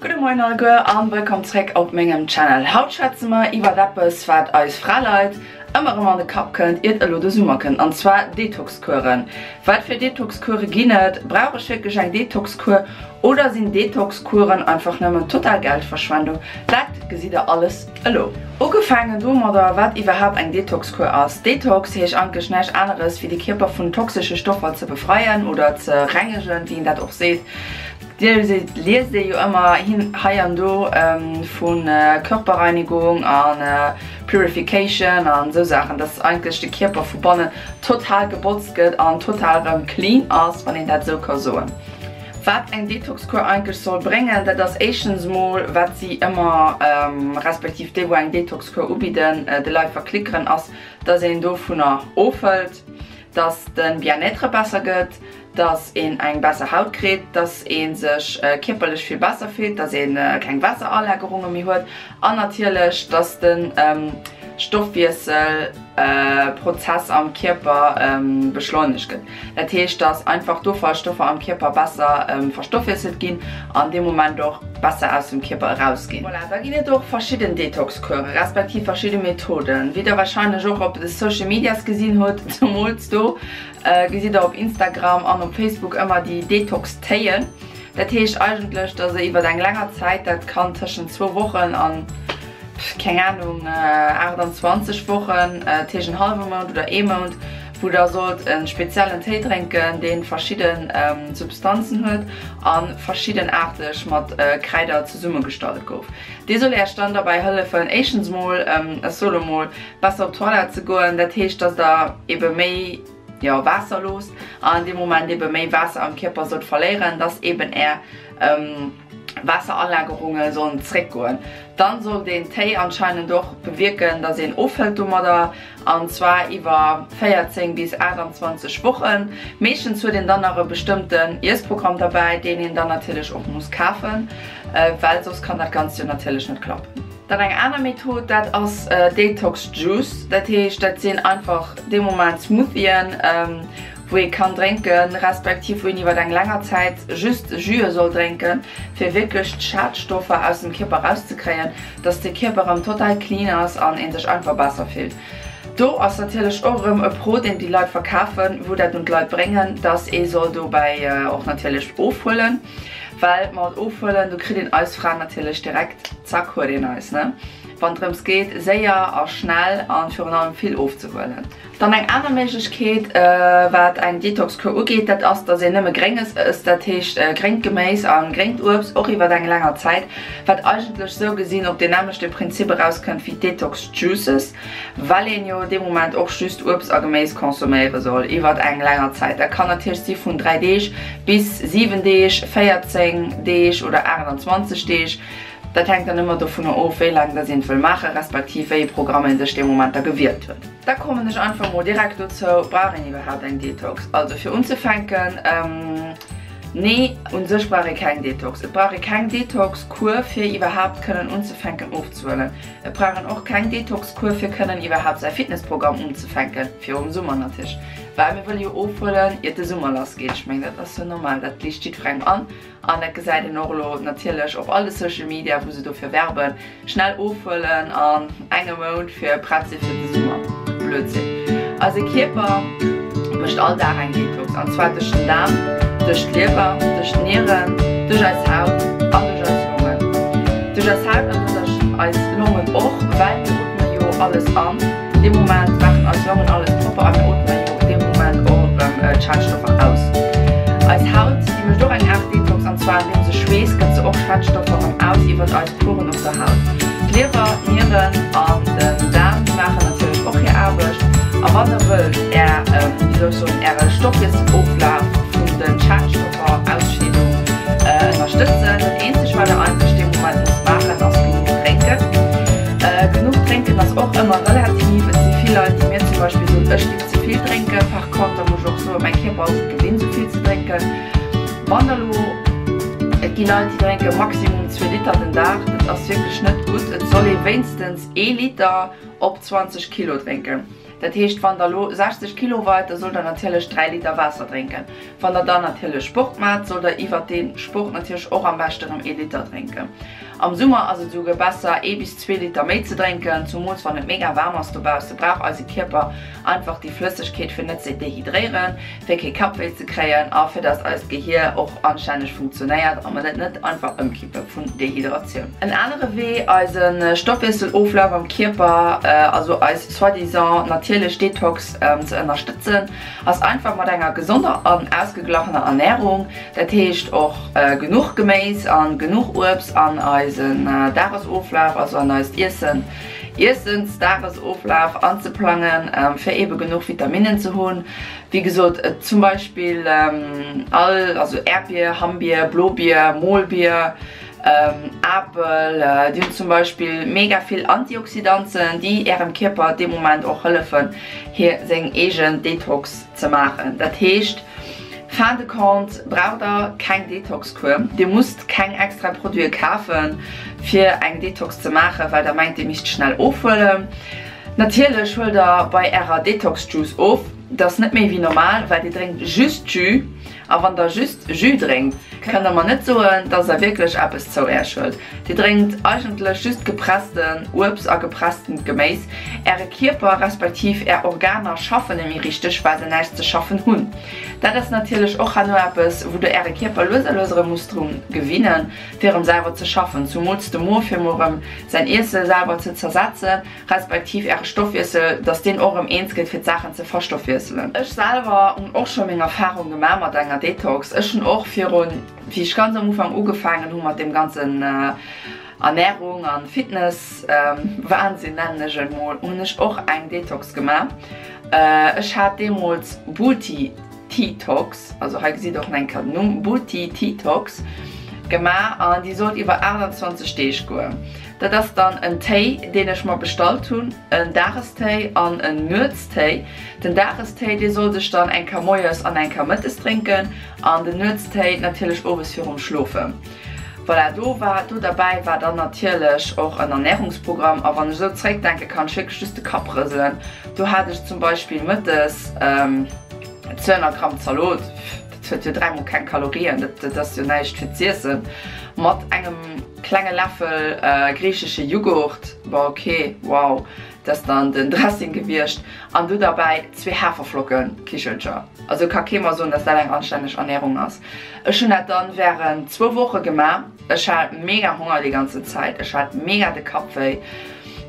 Gudde Moien alleguer an wëllkomm zréck op mengem Channel. Haut schwätze mer iwwert eppes wat eis Fraleit ëmmer erëm an de Kapp kënnt iert elo de Summer kënnt, an zwar Detoxkuren. Wat fir Detoxkure ginn et? Brauch ech wierklech eng Detoxkur oder sinn Detoxkuren einfach nëmmen total Geldverschwendung? Dat gesitt der alles elo. Ugefaangen domadder wat iwwerhaapt eng Detoxkur ass. Detox heescht eigentlech näischt aneres wéi de Kierper vun toxesche Stoffer ze befreien oder ze rengegen, wéi een dat och seet. Dir liest ee jo ëmmer hei an do vu Körperreinigung a Purification an esou Saachen, dass eigentlech de Kierper vu bannen total gebotzt gëtt an total erëm clean ass, wann een dat esou ka soen. Wat eng Detoxkur eigentlech soll bréngen, dat ass éischtens emol, wat si ëmmer, respektiv déi wou eng Detoxkur ubidden, de Leit verklickeren, ass, dass een dovunner ofhëlt, dass de Bien-être besser gëtt, dass een eng besser Haut kritt, dass ee sech kierperlech vill besser fillt, dass ee keng Waasseralagerunge méi huet an natierlech, dass de Stoffwiesselprozess am Kierper beschleunegt gëtt. Dat heescht, dass einfach d'Offallstoffer am Kierper besser verstoffwiesselt ginn an dee Moment och besser aus dem Kierper erausginn. Voilà, da ginn et och verschidden Detox-Kuere respektiv verschidde Methoden, wéi der warscheinlech och op de Social Medias gesinn hutt, zemools do Gesitt der op Instagram an op Facebook ëmmer déi Detox-Téien. Dat heescht eigentlech, dass e iwwer eng länger Zäit, dat kann tëschent zwou Wochen an, keng Anung, 28 Wochen, dat heescht en hallwe Mount oder ee Mount, wou der sollt e speziellen Téi drénken, dee verschidde Substanzen huet a verschiddenaarteg mat Kräider zesummegestallt gouf. Dee soll Äech dann derbäi hëllefen, éischtens mol, ech soe lo mol, Besser op d'Toilette ze goen, dat heescht dass der ebe méi, jo, Waasser loosst an an deem Moment ebe méi Waasser am Kierper sollt verléieren, dass eben är Waasseralagerunge sollen zréck goen. Dann soll deen Téi anscheinend och bewierken, dass een ofhëlt domadder an zwar iwwer 14 bis 28 Wochen. Meeschtens huet een dann nach e bestëmmten Iessprogramm derbäi, deen een dann natierlech och muss kafen, well soss kann dat Ganzt jo natierlech net klappen. Dann eng aner Method, dat ass Detox Juice. Dat heescht, dat sinn einfach dee Moment Smoothien, wou ee kann drénken, respektiv wou een iwwer eng länger Zäit just Jüe soll drénken, fir wierklech d'Schadstoffer aus dem Kierper erauszekréien, dass de Kierper erëm total clean ass an ee sech einfach besser fillt. Do ass natierlech och erëm e Pro, deen déi Leit verkafen, wou dat un d'Leit bréngen, dass ee soll dobäi och natierlech ofhuelen, well mat ofhuelen, do kritt een eis Fraen natierlech direkt. Zack huet een eis, ne? Wann drëms geet séier a schnell an virun allem vill ofzehuelen. Dann eng aner Méiglechkeet wat eng Detox-Kur ugeet, dat ass dass een nëmme Grénges ësst, dat heescht gréngt Geméis an gréngt Uebst och iwwert eng länger Zäit, wat eigentlech sou gesinn op deen nämmlechte Prinzip erauskënnt wéi Detox Juices, well een jo dee Moment och just Uebst a Geméis consomméiere soll iwwert eng länger Zäit. Dat kann natierlech si vun 3 Deeg bis 7 Deeg, 14 Deeg oder 28 Deeg. Dat hänkt dann ëmmer dovunner of, wéi laang dass een et wëll maachen, respektiv wéi ee Programm een sech dee Moment da gewielt huet. Da kommen ech einfach mol direkt dozou, Brauch een iwwerhaapt eng Detox? Also fir unzefänken, Nee, u sech brauch ee keng Detox. Et brauch ee keng Detox-Kur fir iwwerhaapt kënnen unzefänken ofzehuelen. Et brauch een och keng Detox-Kur fir kënnen iwwerhaapt säi Fitnessprogramm unzefänken, virum Summer natierlech, well mir wëlle jo ofhuelen iert de Summer lass geet. Ech mengen dat ass jo normal, dat liicht jiddwerengem an. An dat gesäit een och elo natierlech op all de Social Media, wou se dofir werben, schnell ofhuelen an engem Mount fir prett si fir de Summer. Blödsinn. Eise Kierper mécht all Dag eng Detox, an zwar duerch den Daarm, duerch d'Liewer, duerch d'Nieren, duerch eis Haut an duerch eis Longen. Duerch eis Haut an duerch eis Longen och, well mir ootme jo alles an. Dee Moment maachen eis Longen alles propper a mir ootme jo dee Moment och erëm d'Schadstoffer aus. Eis Haut, déi mécht och eng Aart Detox an zwar andeem se schweesst, gëtt se och Schadstoffer erëm aus iwwert eis Poren op der Haut. D'Liewer, d'Nieren an den Daarm, déi maachen natierlech och hir Aarbecht. A wann der wëllt är, wéi soll ech soen, äre Stoffwiesseloflaf vun de Schadstoffer, Ausscheedung, ënnerstëtzen, dat eenzegt wat der eigentlech dee Moment musst maachen, ass genuch drénken. Genuch drénken ass och ëmmer relativ. Et si vill Leit, déi mir zum Beispill soen, ech géif ze vill drénken. Par contre muss ech och soen, mäi Kierper ass et gewinnt esou vill ze drénken. Wann der elo, et gi Leit, déi drénke maximum zwee Liter den Dag, dat ass wierklech net gutt. Et soll ee wéinstens ee Liter op 20 Kilo drénken. Dat heescht, wann der elo 60 Kilo weit, da sollt der natierlech 3 Liter Waasser drénken. Wann der dann natierlech Sport maacht, sollt der iwwert dee Sport natierlech och am beschte rëm ee Liter drénken. Am Summer ass et esouguer besser ee bis zwee Liter méi ze drénken, zumools wann et mega waarm ass dobausse brauch eise Kierper einfach déi Flëssegkeet fir net ze dehydréieren, fir kee Kappwéi ze kréien a fir dass eist Gehier och anstänneg funktionéiert a mer net net einfach ëmkippe vun Dehydratioun. En anere Wee eise Stoffwiesseloflaf am Kierper, also eis soi-disant natierlech Detox ze ënnerstëtzen, ass einfach mat enger gesonder an ausgeglachener Ernärung. Dat heescht och genuch Geméis an genuch Uebst an eisen Dagesoflaf, also an eist Iessen, Iessensdagesoflaf anzeplangen, fir ebe genuch Vitaminnen ze hunn. Wéi gesot zum Beispill all, also Äerdbier, Hammbier, Blobier, Molbier, Apel, déi hunn zum Beispill mega vill Antioxidanzen, déi ärem Kierper dee Moment och hëllefen hir seng eegen Detox ze maachen. Dat heescht fin de compte braucht der keng Detox-Kur, dir musst keng extra Produite kafen fir eng Detox ze maachen, well der mengt dir misst schnell ofhuelen. Natierlech huelt der bei ärer Detox-Juice of, dat ass net méi wéi normal, well dir drénkt just Jus. A wann der just Jus drénkt, kënnt der mer net soen, dass der wierklech eppes zou Äerch huelt. Dir drénkt eigentlech just gepressten Uebst a gepresstent Geméis. Äre Kierper respektiv Är Organer schaffen neméi richteg, well se näischt ze schaffen hunn. Dat ass natierlech och herno eppes, wou der Äre Kierper lues a lues erëm musst drun gewinnen, fir erëm selwer ze schaffen, zumools de Mo, fir mol erëm säin Iesse selwer ze zersetzen. Respektiv äre Stoffwiessel, dass deen och erëm eens gëtt fir d'Saachen ze verstoffwiesselen. Ech selwer hunn och scho meng Erfahrung gemaach mat enger Detox. Ech hunn och virun, wéi ech ganz am Ufank ugefaangen hu mat deem ganzen Ernährung an Fitness Wahnsinn nennen ech et mol, hunn ech och eng Detox gemaach. Ech hat deemools Booty Teatox, also hei gesitt och nach eng Kéier den Numm, Booty Teatox gemaach an déi sollt iwwer 28 Deeg goen. Dat ass dann en Téi, deen ech mer bestallt hunn, en Dagestéi an en Nuetstéi. Den Dagestéi, dee sollt ech dann eng Kéier moies an eng Kéier mëttes drénken an den Nuetstéi natierlech owes virum Schlofen. Voilà, do war, do derbäi war dann natierlech och en Ernährungsprogramm a wann ech esou zréckdenke kann ech wierklech just de Kapp rëselen. Do hat ech zum Beispill mëttes 200 Gramm Zalot, dat huet jo dräimol keng Kalorien, dat ass jo näischt fir z'iessen, mat engem klenge Läffel griichesche Jughurt, bon ok, wow, dat ass dann den Dressing gewiescht, an do derbäi zwee Haferflockenkichelcher. Also ka kee mer soen, dass dat eng anstänneg Ernährung ass. Ech hunn dat dann während zwou Woche gemaach. Ech hat mega Honger déi ganzen Zäit, ech hat mega de Kappwéi.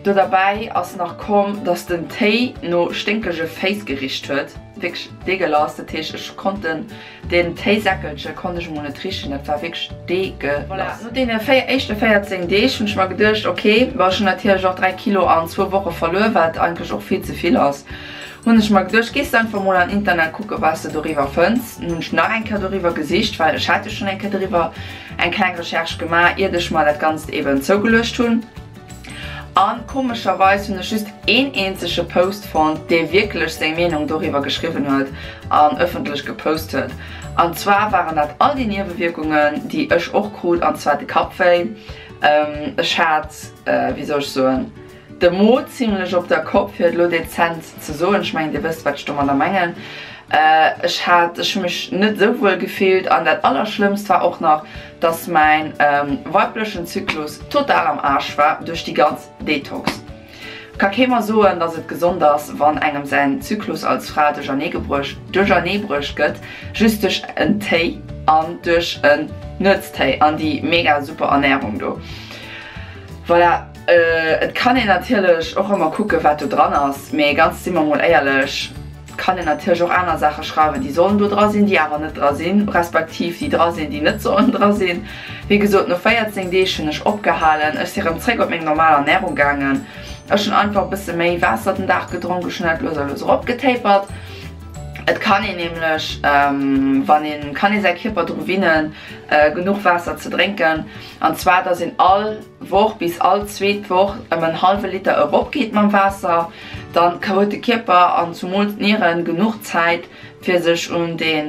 Do derbäi ass nach komm, dass den Téi no sténkege Féiss gericht huet, wierklech deegelass. Dat heescht, ech konnt den deen Téisäckelche konnt ech emol net richen, dat war wierklech deegelass. Voilà, no deene éischte 14 Deeg hunn ech mer geduecht, ok, bon, ech hunn natierlech och 3 Kilo an zwou Woche verluer, wat eigentlech och vill ze vill ass. Hunn ech mer geduecht, gees de einfach mol an Internet kucken wat s de doriwwer fënns. Hunn ech nach eng Kéier doriwwer gesicht, well ech hat jo schonn eng Kéier doriwwer eng kleng Recherche gemaach, iert ech mer dat Ganzt eben zougeluecht hunn. An komescherweis hunn ech just een eenzege Post fonnt, dee wierklech seng Meenung doriwwer geschriwwen huet an ëffentlech gepost huet. An zwar waren dat all déi Niewewierkungen, déi ech och krut, an zwar de Kappwéi, ech hat, wéi soll ech soen, De Mo zimlech op der Kopp, fir et elo dezent ze soen. Ech mengen, Dir wësst, wat ech domadder mengen. Ech hat, ech hu mech net esou wuel gefillt an dat Allerschlëmmst war och nach, dass mäin weiblechen Zyklus total am Aarsch war duerch déi ganz Detox. Ka kee mer soen, dass et gesond ass, wann engem säin Zyklus als Fra duercherneegebruecht, duercherneebruecht gëtt, just duerch en Téi an duerch en Nuetstéi an déi mega super Ernärung do. Voilà. Et kann een natierlech och ëmmer kucken, wat do dran ass, mee ganz, si mer mol éierlech, et kann een natierlech och aner Saache schreiwen, déi sollen do dra sinn, déi awer net dra sinn, respektiv déi dra sinn, déi net sollen dra sinn. Wéi gesot, no 14 Deeg hunn ech opgehalen, ech si rëm zréck op meng normal Ernärung gaangen. Ech hunn einfach e bësse méi Waasser den Dag gedronk, ech hunn dat lues a lues eropgetapert. Et kann een nämlech, wann een, kann ee säi Kierper dru winnen, genuch Waasser ze drénken, an zwar dass een all Woch bis all zweet Woch ëm en hallwe Liter erop geet mam Waasser, dann huet de Kierper an zumools d'Nieren genuch Zäit. fir sech un dee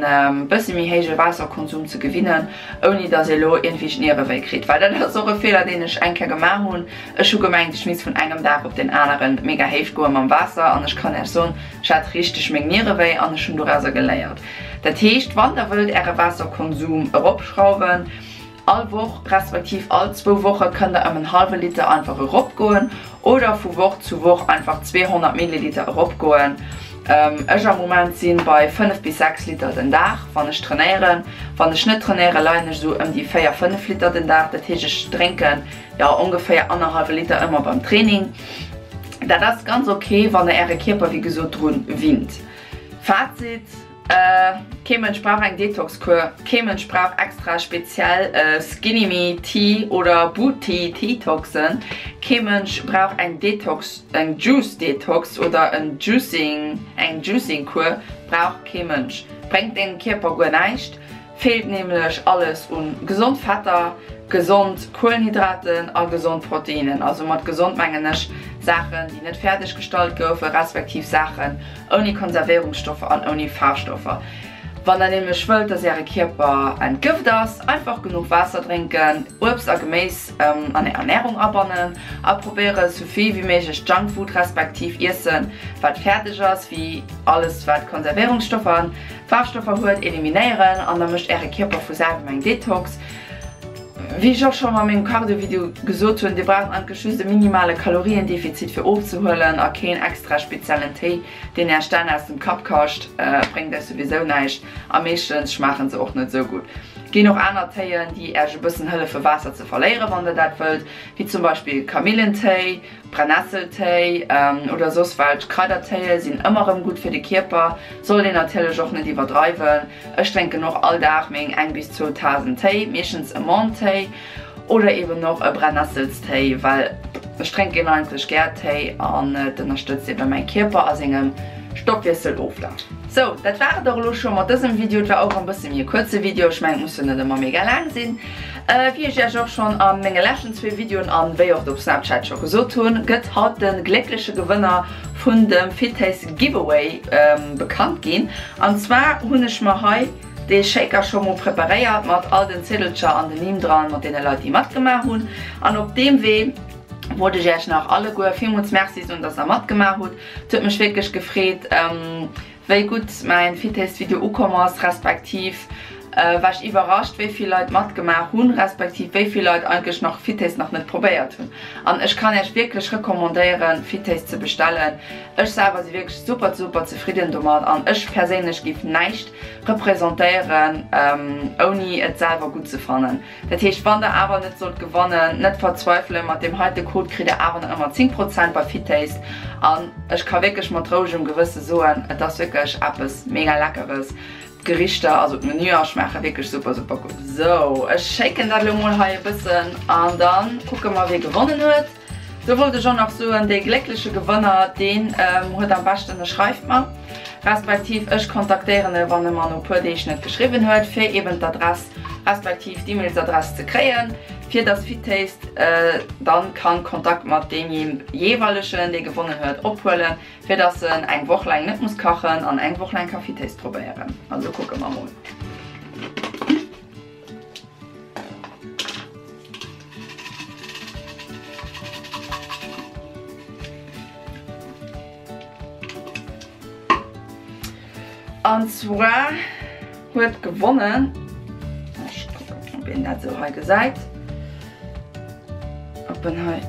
bëssi méi héije Waasserkonsum ze gewinnen, ouni dass ee lo iergendwéi d'Niere wéi kritt. Well dat ass och e Feeler, deen ech eng Kéier gemaach hunn. Ech hu gemengt, ech misst vun engem Dag op deen aneren mega héich goe mam Waasser an ech kann Iech soen, ech hat richteg meng Niere wéi an ech hunn dorauser geléiert. Dat heescht, wann der wëllt Äre Waasserkonsum eropschrauwen, All Woch, respektiv all zwou Woche kënnt der ëm en hallwe Liter einfach eropgoen oder vu Woch zu Woch einfach 200 Milliliter eropgoen. Ech am Moment sinn bei 5 bis 6 Liter den Dag, wann ech trainéieren. Wann ech net trainéiere leien ech esou ëm déi 4, 5 Liter den Dag. Dat heescht ech drénken jo ongeféier annerhallwe Liter ëmmer beim Training. Dat ass ganz ok, wann der äre Kierper wéi gesot drun winnt. Fazit, Kee Mënsch brauch eng Detox-Kur, kee Mënsch brauch extra speziell Skinny Me Tea oder Booty Teatoxen, kee Mënsch brauch eng Detox, eng Juice Detox oder en Juicing, eng Juicing Kur brauch kee Mënsch. Bréngt dengem Kierper guer näischt. Feelt nämlech alles un gesond Fetter, gesond Kuelenhydraten a gesond Proteinen. Also mat gesond mengen ech Saachen déi net fäerdeg gestallt goufen, respektiv Saachen ouni Konservéierungsstoffer an ouni Faarfstoffer. Wann der nämlech wëllt dass äre Kierper entgëft ass, einfach genuch Waasser drénken, Uebst a Geméis an är Ernärung abannen a probéiere sou vill wéi méiglech Junkfood respektiv Iessen wat fäerdeg ass, wéi alles wat Konservéierungsstoffer an Faarfstoffer huet, eliminéieren an da mécht äre Kierper vu selwem eng Detox. Wéi ech och schonn a mengem Cardio-Video gesot hunn, dir braucht eigentlech just e minimale Kaloriendefizit fir ofzehuelen a keen extra speziellen Téi, deen äech d'Enn aus dem Kapp kascht, bréngt äech souwisou näischt a meeschtens schmaachen se och net sou gutt. Ginn och aner Téien, déi äech e bëssen hëllefe Waasser ze verléieren, wann der dat wëllt, wéi zum Beispill Kamillentéi, Brennesseltéi oder soss welch Kraidertéie sinn ëmmer rëm gutt fir de Kierper, sollt een natierlech och net iwwerdreiwen. Ech drénken och all Dag meng eng bis zwou Tasen Téi, meeschtens e Menttéi oder eben och e Brennesselstéi, well ech drénken eigentlech gär Téi an et ënnerstëtzt eben mäi Kierper a sengem Stoffwiesseloflaf. Sou, dat war et och elo scho mat dësem Video. Et war och e bësse méi e kuerze Video, ech mengen et muss jo net ëmmer mega laang sinn. Wéi ech iech och schonn a menge leschten zwee Videoen an wéi och op Snapchat scho gesot hunn, gëtt haut de gléckleche Gewënner vun dem Fit Taste Giveaway bekannt ginn. An zwar hunn ech mer hei dee Shaker scho mol preparéiert mat all den Zeddelcher an den Nimm dran mat deene Leit déi matgemaach hunn. An op deem Wee wollt ech iech nach alleguer villmools Merci soen, dass der matgemaach hutt. Et huet mech wierklech gefreet. Wéi gutt mäin Fit-Taste Video ukomm ass, respektiv war ech iwwerrascht wéi vill Leit matgemaach hunn, respektiv wéi vill Leit eigentlech nach Fit-Taste nach net probéiert hunn. An ech kann iech wierklech recommandéieren Fit-Taste ze bestellen. Ech selwer si wierklech super super zefridden domat an ech perséinlech giff näischt representéieren ouni et selwer gutt ze fannen. Dat heescht wann der awer net sollt gewannen, net verzweifelen, mat deem heite Code kritt der awer nach ëmmer 10 Prozent bei Fit Taste an ech ka wierklech mat rouegem Gewësse soen, et ass wierklech eppes mega leckeres. D'Gerichter, also d'Menüer schmaache wierklech super super gutt. Sou, ech shaken dat elo mol hei e bëssen an dann kucke mer wie gewonnen huet. Do wollt ech och nach soen, dee gléckleche Gewënner, deen huet am beschten e schreift mer, respektiv ech kontaktéieren e wann e mer no puer Deeg net geschriwwen huet, fir eben d'Adress respektiv d'Emailsadress ze kréien, fir dass Fit Taste dann kann Kontakt mat deem jeeweilegen, dee gewonnen huet, ophuelen, fir dass en eng Woch laang net muss kachen an eng Woch laang ka Fit Taste probéieren. Also kucke mer mol. An zwar huet gewonnen, ech kucken ob een dat sou hei gesäit, ob en hei,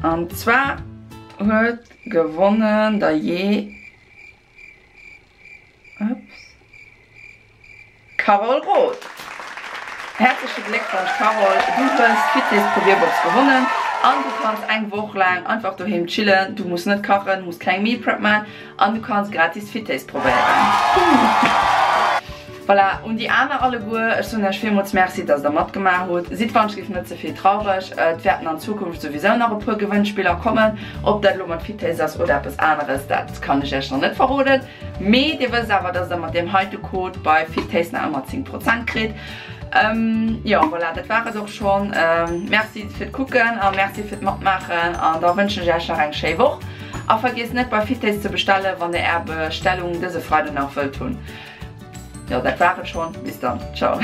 an zwar huet gewonnen der je. Ups. Carole Roth! Häerzleche Gléckwonsch Carole, du hues d'Fitness Probierbox gewonnen an du kanns eng Woch laang einfach doheem chillen, du muss net kachen, muss keng Meal Prep man an du kanns gratis Fit-Taste probéieren. Voilà, un déi aner alleguer, ech soen iech villmools Merci, dass der matgemaach hutt. Sidd wann-ech-giff net ze vill traureg, et wäerten an Zukunft souwisou nach e puer Gewënnspiller kommen. Ob dat elo mat Fit-Taste ass oder eppes aneres, dat kann ech iech nach net verroden. Mee dir wësst awer, dass der mat deem heite Code bei Fit Taste nach ëmmer 10 Prozent kritt. Jo, voilà, dat war et och schonn. Merci fir d'Kucken a Merci fir d'Matmaachen an da wënschen ech iech nach eng schéi Woch. A vergiesst net bei Fitaste ze bestellen, wann der är Bestellung dëse Freiden nach wëllt hunn. Jo, dat war et schonn. Bis dann. Ciao.